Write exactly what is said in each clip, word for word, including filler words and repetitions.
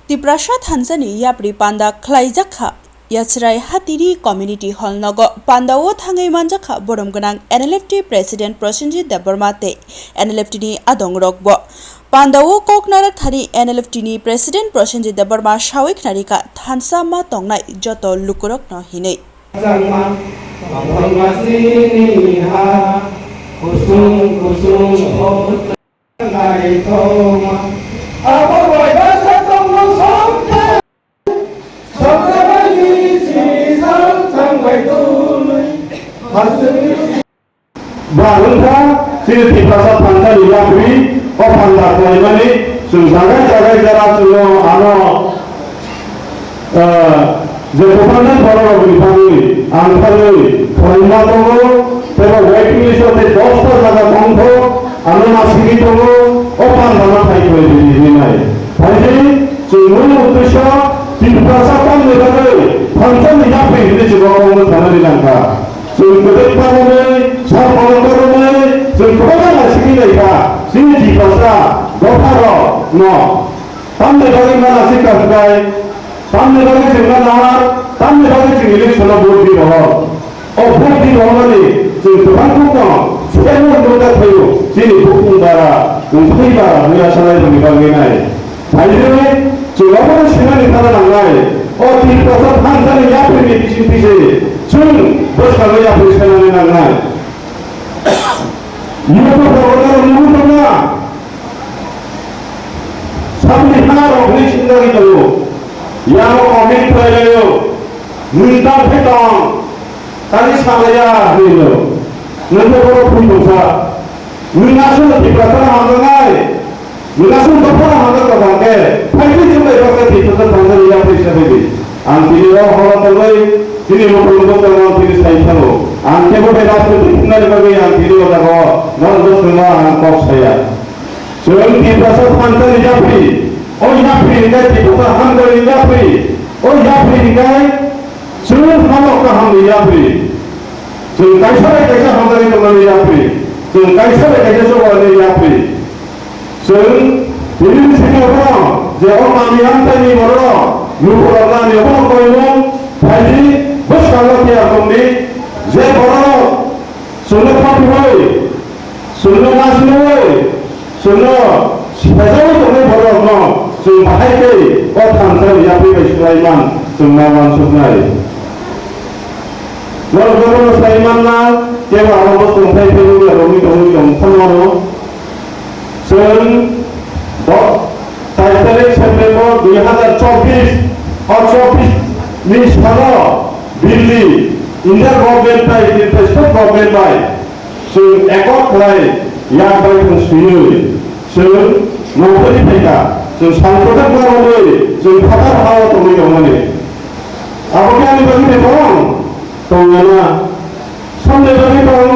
Tiprasa thansani yapri panda khlaijak kha Yachrai Hatiri Community Hall nogo. Pandao thangwi manjak kha borom gwnang N L F T President Prosenjit Debbarma tei N L F T ni adongrokbo. Pandao kok narak thani N L F T ni President Prosenjit Debbarma sawi khnarikha thansa ma tongnai joto lukurokno hinwi. Ba wngkha chini Tiprasa phansa ni yapri o panda khlaimani chwng jagai jagai jora chwngno ano, ah, je kwbangma bororokni bagwi ang thangwi phoraima tongo, tei bo waiting list o tei dosta jaga tongkho, ano nasigwi tongo, o pandano phai khlai di hinwi nai. Phaidi chwng mung uddesho Tiprasa tamni bagwi phansa ni yapri hinwi chwng o kok no thanani nangkha. Chwng kwbangma romwi, sal kono romwi, chwng kwbangma naisingwi naikha. Chini Tiprasa dopharokno tamni bagwi ma nasing kha hwnkhe, tamni bagwi chwng ma nahar, tamni bagwi chwng election-o vote di rohor. O vote di rohormani chwng kwbang kukno semo nukha thaio, chini bukung bara, wngthai bara, buya salai rokni bagwi nai. Phaidi chwng obono sinani thana nangnai. O Tiprasa thansani yapri ni bising twi se chwng bwskango yapri sanani nangnai. Yugo promoter nugwi tongna. Sabni ha rok ni sinda ri tongo. Yamo comment khlai laio. Nwng ta phe tong. Tani salaya hinwi no. Nwng khe borok thwi tongsa. Nwng aswk Tiprasa no hamjaknai. Nwng aswk dophano hamjak tongkha hwnkhe, phaidi chwng bai baksa Tiprasa thansa ni yapri se phaidi. Ang tini o horo tongwi, tini mukhulmung tongwi ang tini sai thango. Ang kebo bai rajniti thumnani bagwi ang tini o jaga o norok no swngma ang kok saya. Chwng Tiprasa thansa ni yapri, o yapri hwnkhe Tiprasa hamjak ni yapri, o yapri hwnkhe Chwng hamok kaham ni yapri. Chwng kaisa bai kaisa hamjagwi tongnani yapri. Chwng kaisa bai kaisa choba ni yapri. Chwng bini bisingtwi bono je o manwi amchaini borok lukurok nani obono koimung phaidi bwskango phiya tongdi je borok Chwngno khatungwi, chwngno nasinwi, chwngno sejaui tongnai borokno chwng bahai khe o thansa ni yapri bai swlaiman chwng ma uansuknai. Norok jotono sai manna, kebo aro bwswng phai phai wngya romwi tongwi tong phano. Chwng bo char tarik September dui hazar chobbish, o chobbish ni salo Delhi, India government bai, India state government bai chwng accord khlai yak bai thang swiwi chwng nongkhorni phaikha, chwng sangkotha kwrwngwi chwng phatar ha-o tongwi tongmani. Abo khe ani bagwi ni borok tongya na? Samni bagwi tong,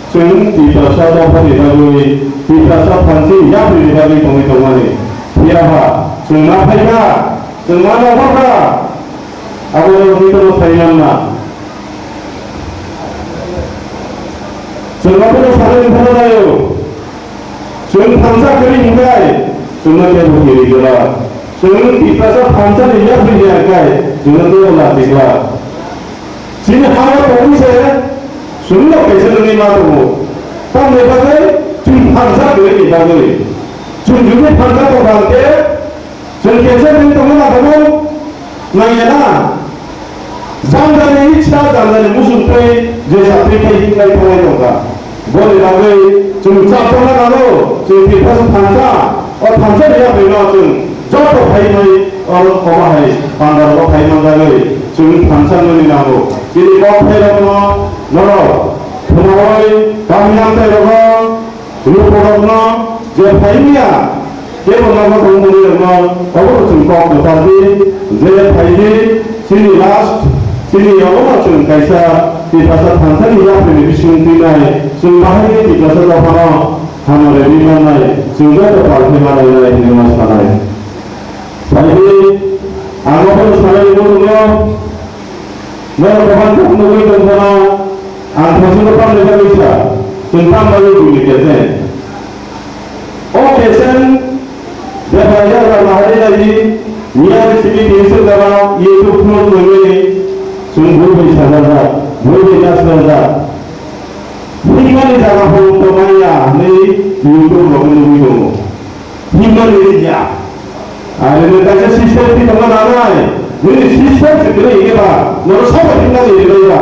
chwng Tiprasa dophani bagwi, Tiprasa phansi yapri ni bagwi tongwi tongmani. Phiya ba chwng ma phaikha, chwng ma nongkhorkha, abo no twi tono phai manna. Chwng ma bono sanani phano naio. Chwng thansa kwrwi hwnkhe chwngno kebo kiri glak. Chwng Tiprasa thansa ni yapri ya khe chwngno kebo lati glak. Chini ha-o tongwi se chwngno kaisa nungwi ma tongo. Tamni bagwi chwng thansa kwrwi ni bagwi. Chwng jodi thansa tongkha hwnkhe, chwng kaisa nung tongma nangkukgo nangya na? Jangdani itsa, jangdani muchung twi je chakri khai hinlai thanglai tongkha. Boni bagwi chwng chaptokna nango, chwng Tiprasa thansa, o thansa ni yaphai no chwng joto phai mai oro koba hai pandar o phai manjagwi chwng thansa nani nango. Chini kok phai rokno norok khwnawai kami amchai rogo, Lukurokno je phaimya, kebo nogo tongmani rokno obono chwng kok kwthar di, je phaidi, chini last, chini obono chwng kaisa Tiprasa thansa ni yaphai ni bising twi nai, chwng bahai ni Tiprasa dophano hamari ri mannai, chwng joto pal khe manai nai hinwi ma sanai. Phaidi, ang obono sanai muchungo, norok kwbang kok nugwi tongphano, ang thaichukgo tamni bagwi sa, chwng tam bagwi buini kesen. O kesen bebak yagra maharwi nai di, Sini bisu dara YouTube phone nangwi chwng bui bai sajajak, bui bai nasnajak. Himani jaga phone to maya hinwi YouTube rok nugwi tongo. Himani rija. Are ne kaisa system ti tongma nanai. Nini system se kene ine ba. Noro sabo himani rija.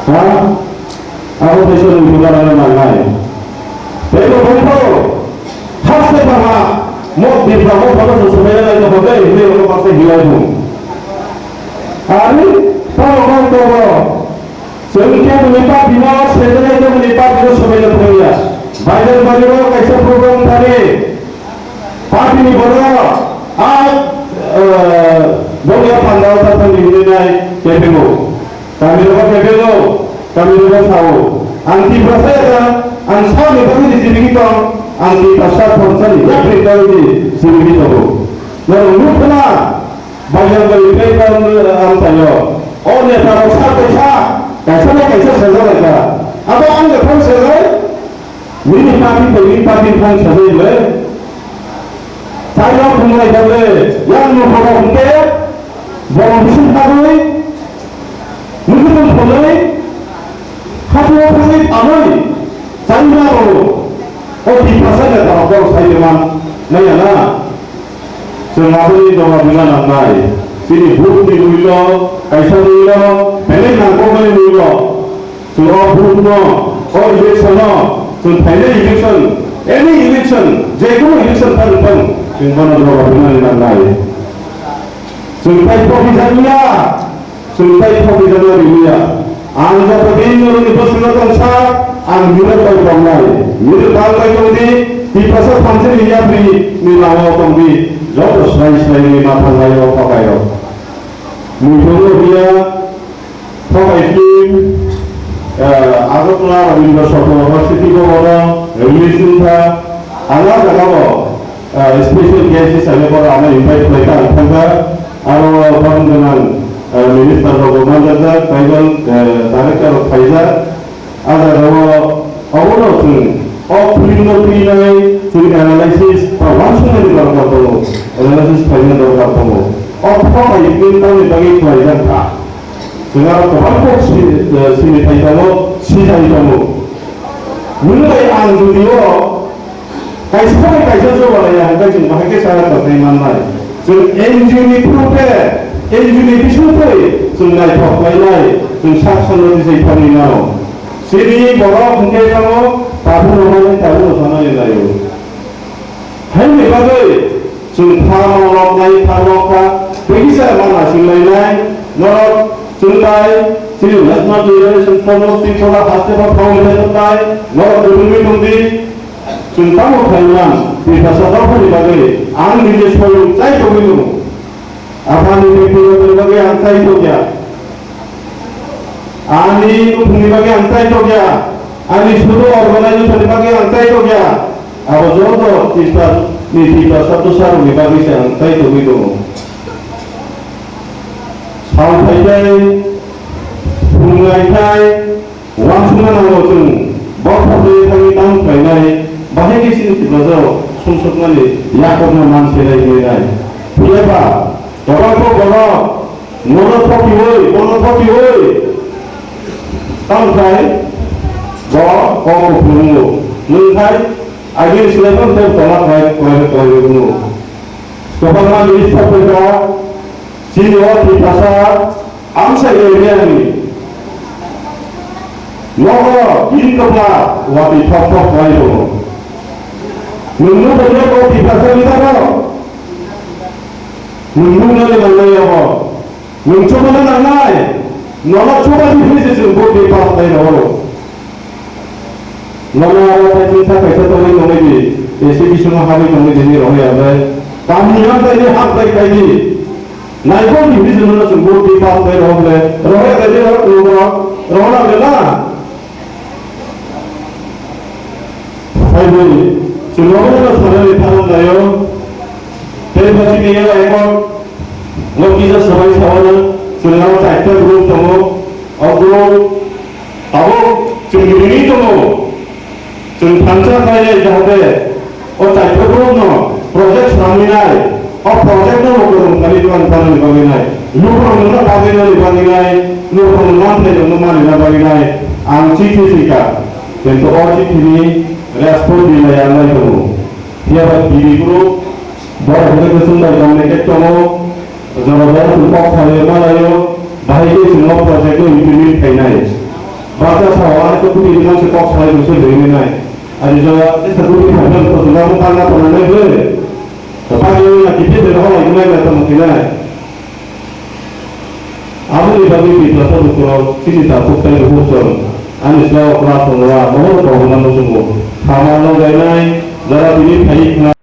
Ha? Abo teisa nung tuna rana nangnai. Tei bo bongkho haste baba mo dipra mo baba so somai nai no hobe hile ko paksa hilai bo. Ani tamo ko to bo. Chwng ke bini papi no sejene ke bini papi no somai no thangya. Baidan bari ro kaisa program tari. Party ni borok a, eh, bongya panda o tathang ni hinwi nai kebego. Kami rogo kebego, kami rogo sao. Ang Tiprasa ya, ang sao ni bagwi ni sibigi tong, ang Tiprasa thongsa ni yakni bagwi ni sibigi tongo. Norok nukha na, bayang bai kaitor ang tayo. O neta rok sa kaisa, kaisa na kaisa sajak lai ka. Abo ang le thang sajak. Nini party bai nini party ni thang sajai le. Chai rok thung lai kha le, yang no horo hwnkhe, borok bising thagwi, nugwi tong thangwi, hapung thangwi thanwi, chai ma rok, o Tiprasa neta rok borok sai de man, nai ya na. Chwng aboni jawab rwna nangnai. Chini vote ni mullo, kaisa mullo, belai nangkukmani mullo. Chwng o vote no, o election no, chwng phainai election, any election, je kunu election phano phano, chwng bono jawab rwnani nangnai. Chwng tai thokjak ya, chwng tai thokjak ya. Ang joto din norokni bwskango tongsa, ang mirok bai tongnai. Mirok bal bai tongdi, Tiprasa thamsini yapri ni lama o tongdi, joto swrai swrai ni ma thanglai o phabai rok. Muitongo hiya, phabai film, eh, Agartala Rabindra Satya University bo bono release wngkha, ang a jaga o, eh, special guest hisabe bono ano invite khlai kha, ang thangkha, aro bono gwnang, eh, minister rok bo manjak, tribal, eh, director rok phaijak. A jaga o obono chwng o film no twinai chwng analysis ba uansuknani dorkar tongo, analysis khlaina dorkar tongo. O photo bai film tamni bagwi khlaijak kha. Chwng aro kwbang kok si-, eh, sini thai tongo, sijai tongo. Nwng bai ang jodi o Kaisa bai kaisa jora ya hwnkhe chwng bahai khe chaya tongthai mannai. Chwng N G O ni through khe, N G O ni bising twi chwng naithok khlainai, chwng sak salo tisai thangwi mano. Chini borok hwnkhe tamo tabukno mani, tabukno sanani laio. Haini bagwi chwng pharma loknai, pharma kha, tei kisa mana singlainai, norok chwng bai, chini National Liberation Front of Tripura haste ba phang bai norok kwrwngwi tongdi. Chwng tamo khlai man, Tiprasa dophani bagwi ang nije soyung chai tongwi tongo. Aphani bektitwni bagwi ang chai tongya. Ani nukhungni bagwi ang chai tongya. Ani sudu organization ni bagwi ang chai tongya. Abo joto Tiprasani, Tiprasa bwsarokni bagwi se ang chai tongwi tongo. Sal phaikhai, phunglaikhai, uansukna nango chwng bokhokni thangwi tamo khlainai, bahai khe chini Tiprasarok sumsoknani yakokno man se nai hinwi nai. Phiya ba, kwbangkhe borok nono thokiwi, bono thokiwi tamo khlai, bo kok kuphungo. Nwng khai agini swlaiphano tei tola khlai, khlai, khlai wngo. Kwbangma minister phaikha, chini o Tiprasa amsa area ni nogo bini kwpla watwi thok thok khlai tongo. Nwng nukha ya o Tiprasa leader rok? Nwng nuknani nangnai abo. Nwng chubana nangnai. Nono chubadi hinwi se chwng vote ri pass khlai rw. Nono aro tei chwngsa kaisa tongwi tongwi di, A C bisingo habwi tongwi di hinwi rohorya bai. Tamni amchaini hak bai khai di. Naikol di hinwi se nono chwng vote ri pass khlai rw le. Rohorya bai di ro, ro, ro, rohorya bai na. Hai bai, chwng rohorya no sanani thango naio. Tei bo chini eba ekor, no kisa sabai sawana, chwng aro chaita group tongo. O group Abo chwng rini tongo, chwng thansa khlainai jahate o chaithokrokno project swnamwi nai, O project no bo kwrwng thani tong thani bagwi nai. Lukurok no bagwi nai bagwi nai. Lukurok no man thai no mani na bagwi nai. Ang chithi sika. Kintu o chithi ni response di nai ang nai tongo. Phiya ba B B group, borok hwnkhe chwng bai tong nai khe tongo. Jora jora chwng kok salai ma laio. Bahai khe chwng o project no implement khai nai. Bata sa o ani to kuti ni man se kok salai tong se dei nai. Ani jora tesa kuti khai nai to jora mo bangna tong nai ble. Bapang yung na kiti de ho lai nai na tamo kinai. Abo ni bagwi Tiprasa bukurok chini takhuk tai bukur chwng ani slao kla tongra mohor kok hwnna muchungo. Khama no gainai jora bini phai khna